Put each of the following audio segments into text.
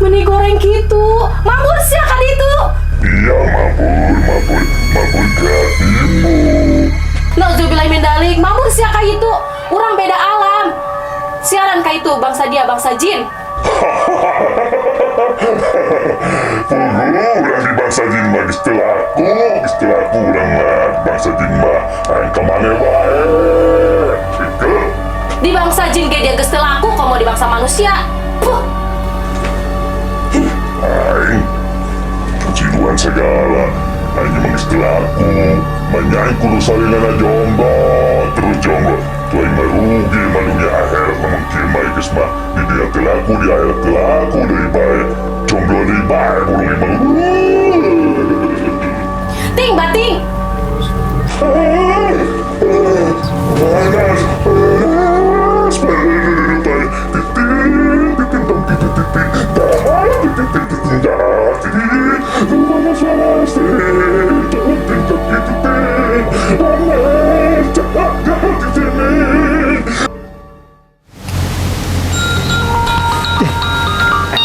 Meni goreng kitu. Mabur sia ka ditu. Iya, mabur, mabur, mabur ke hatimu. Nauzubillah min dalik, mabur sia ka itu. Urang beda alam. Siaran ka itu bangsa dia bangsa jin. Puguh, urang di bangsa jin mah geus teu laku, geus teu laku urang mah di bangsa jin mah. Aing ka maneh wae. Gitu. Di bangsa jin ge dia geus teu laku, komo di bangsa manusia. Puh. Aing jiruan segala. Aing emang geus teu laku. Manya aing kudu salilana jomblo, terus jomblo. Tuh aing mah rugi mah dunia akhirat lamun kieu mah geus mah di dunia teu laku, di akhirat teu laku deui bae. Jomblo deui bae burung mah. Ting bating. Panas, panas, panas, panas, panas.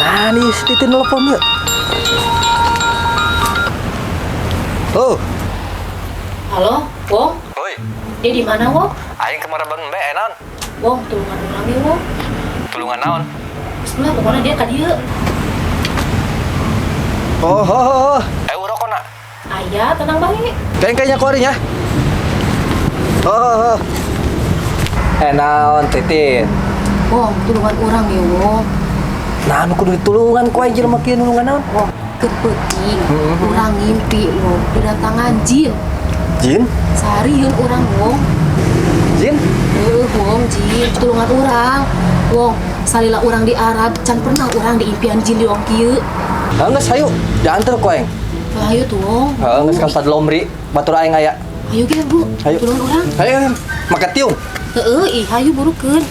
Nah nih si Titin nelfon yuk. Oh, Halo, Wong. Oi, Dia di mana, Wong? Aing kemarin bang embe naon? Wong, tulungan urang ge, Wong. Tulungan naon? Bismillah, pokoknya dia ka dieu. Oh, oh, oh, oh. Eh, urang kona. Aya, tenang bae. Kayak kayaknya kuari nya. Oh, oh, oh. Eh, naon Titin? Wong, tulungan urang ya, Wong. Nah, nu kudu ditulungan ku aing jelema kieu nulungan naon? Wong, keur peuting, urang ngimpi, Wong, didatangan jin. Jin? Sarieun urang, Wong. Jin? Heuh, Wong, jin, tulungan urang. Wong, salila urang di Arab, can pernah urang di impian jin di wong kieu. Heuh, geus hayu, diantar ku aing. Hayu tuh, Wong. Heuh, geus ka Ustad Lomri, batur aing aya. Hayu ge, Bu. Hayu. Tulungan urang. Hayu, hayu. Make tiung. Heeh, ih, hayu burukeun.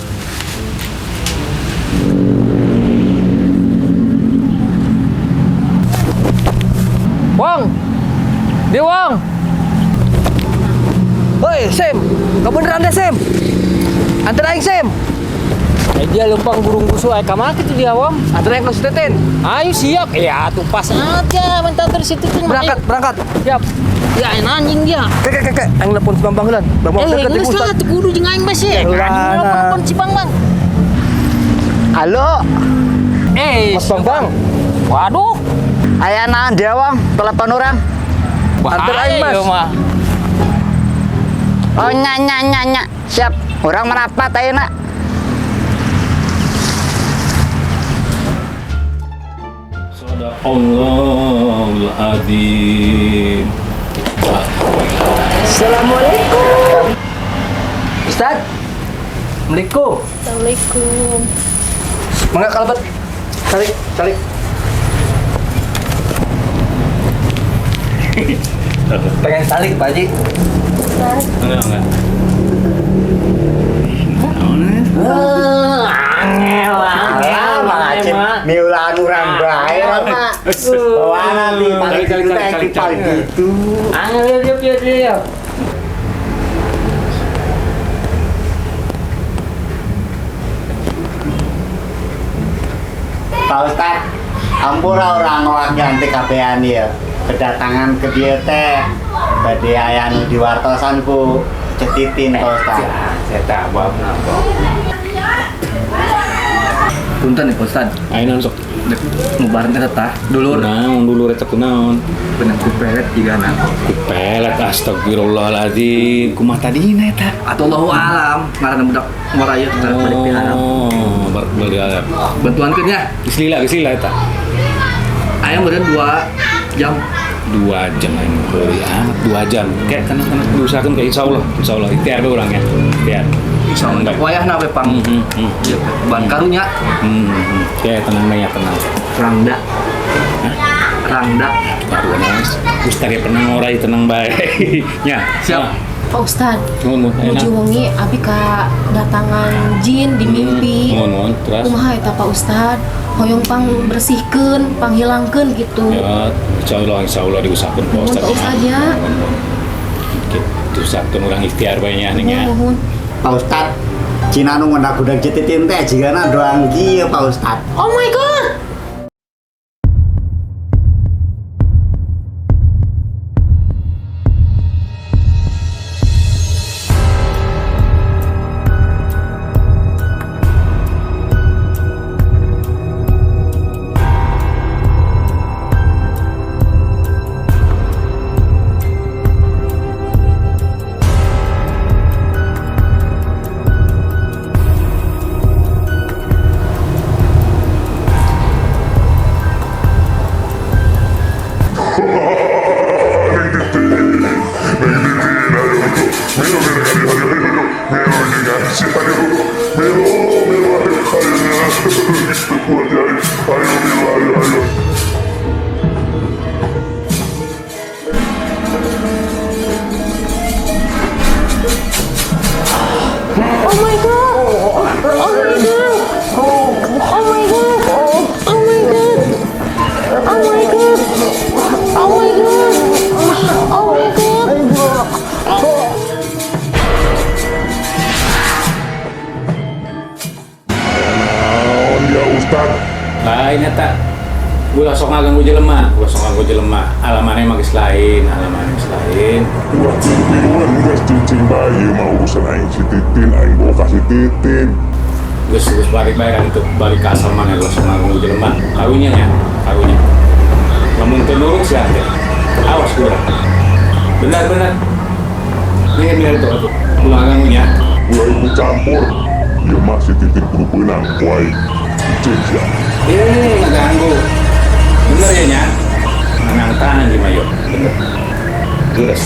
Wong. Dia Wong. Hoi, Sem. Kebeneran deh, Sem. Antar aing, Sem. Eh, dia lempang burung busuk ay kamana kitu dia, Wong? Antar aing ka si Titin. Ayo siap. Ya, tuh pas aja minta terus itu tuh. Berangkat, berangkat. Siap. Ya, anjing dia. Ke ke ke ke, aing nelpon si Bambang heula. Bambang Eh, deket geus di lah Ustad. tuh kudu jeung aing mah sih. Heula, Anjing nah. nelpon si Bang, Bang. Halo, Eh, Mas Bambang. Waduh. Aya naon dia Wong, telepon orang. Antar aing, Bahaya Mas. ieu mah. Oh nya nya nya nya. Siap, orang merapat ayeuna. Sadaqallahul azim. Assalamualaikum. Ustad. Assalamualaikum. Assalamualaikum. Mangga kalebet. Calik, calik. Pengen salik, Pak Haji. Enggak, enggak. Angel, angel, Mang Acip, miulaan urang bae. Bawa nanti paling Calik, gitu calik, teh calik, paling calik. gitu. Angel dia dia dia. Pak Ustad, ampura orang ngowak ganti kabehan ieu. Kedatangan ke dieu teh bade aya nu diwartosan ku Cetitin Pak Ustad. Saya tak buat apa. Punten nih, Pak Ustad. Ayo naon sok. Dek ngubaran eta tah, dulur. Naon dulur eta kunaon? Benang ku pelet jigana. Ku pelet astagfirullahaladzim. Kumaha tadina eta? Atau Allahu alam, ngaranna budak ngora ieu teh balik di Arab. Oh, balik di Arab. Bantuankeun nya. Geus lila, geus lila eta. Aya meureun 2 jam. 2 jam aing beli amat 2 jam. Kayak kana kana diusahakeun kayak insyaallah, insyaallah ikhtiar we urang ya. Ikhtiar. Insyaallah. Wayahna we pang. Ieu ban karunya. Kayak tenang ya, tenang. Rangda. Rangda. Baru mas. Ustaz ya tenang orai tenang bae. Nya. Siap. Pak Ustad, Nuhun, nuhun. nuju wengi abi ka datangan jin di mimpi. Nuhun, nuhun. Terus. Kumaha eta Pak Ustad? Hoyong pang bersihkeun, panghilangkeun gitu. Ya, insyaallah, insyaallah diusahakeun Pak Nuhun, Ustad. Pak Ustad ya. Nuhun, nuhun. Diusahakeun urang ikhtiar bae nya ning ya. Nuhun. Pak Ustad, Cina nu ngendak budak Cetitin teh jigana doang kieu Pak Ustad. Oh my god. Ulah sok ngaganggu jelema, ulah sok ngaganggu jelema. Alamannya mah geus lain, alamannya geus lain. Ulah tiluan geus cicing bae ieu mah urusan aing si Titin, aing bawa ka si Titin. Geus geus balik bae kan itu balik ka asal mana ulah sok ngaganggu jelema. Karunya nya, karunya. Lamun teu nurut sia teh. Awas gua. Benar benar. Nih benar tuh atuh. Ulah ngaganggu nya. Ulah ikut campur. Ieu mah si Titin kudu beunang ku aing. Cicing sia. Eh, ngaganggu. Bener ya nya? Menang tangan di mayo. Bener. Geus.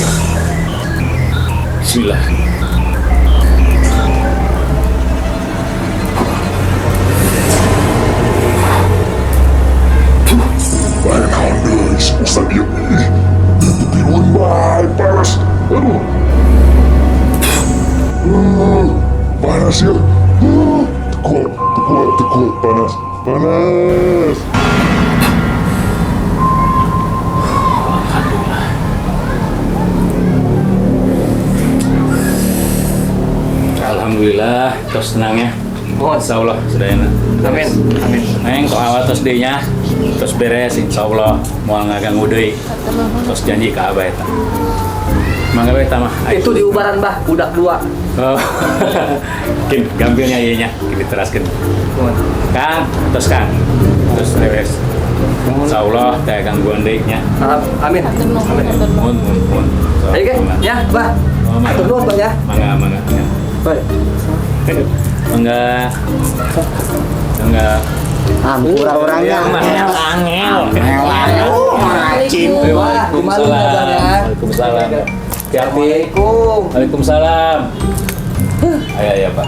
Bismillah. Bae naon deui si Ustad ieu. Ih, tiluan bae panas. Aduh. Panas ya. Teu kuat, teu kuat, teu kuat, panas. Panas. Alhamdulillah. Alhamdulillah, tos tenang ya. Mohon. Insya Allah sedayana. Amin. Amin. Neng, kok awal tos deui nya. Tos beres insya Allah moal ngaganggu deui. Tos janji ka abah eta. Mangga we eta mah. Itu di ubaran, Bah, budak dua. Oh. Kin gampilnya ieu nya, kin diteraskeun. Mohon. Kang, tos Kang. Tos beres. Insya Allah teh gangguan deui nya. Amin. Amin. Mun mun mun. Ayo, Ge. Ya, Bah. Oh, mangga. Atur nuhun, Bah ya. Mangga mangga. Ya. Baik. Mangga. Mangga. Ampura orangnya. Angel, Angel. Angel. Oh, ngacin. Wah, kumaha Waalaikumsalam. Bah, ya. Waalaikumsalam. Hati-hati. Assalamualaikum. Waalaikumsalam. Ayo, ayo, Pak.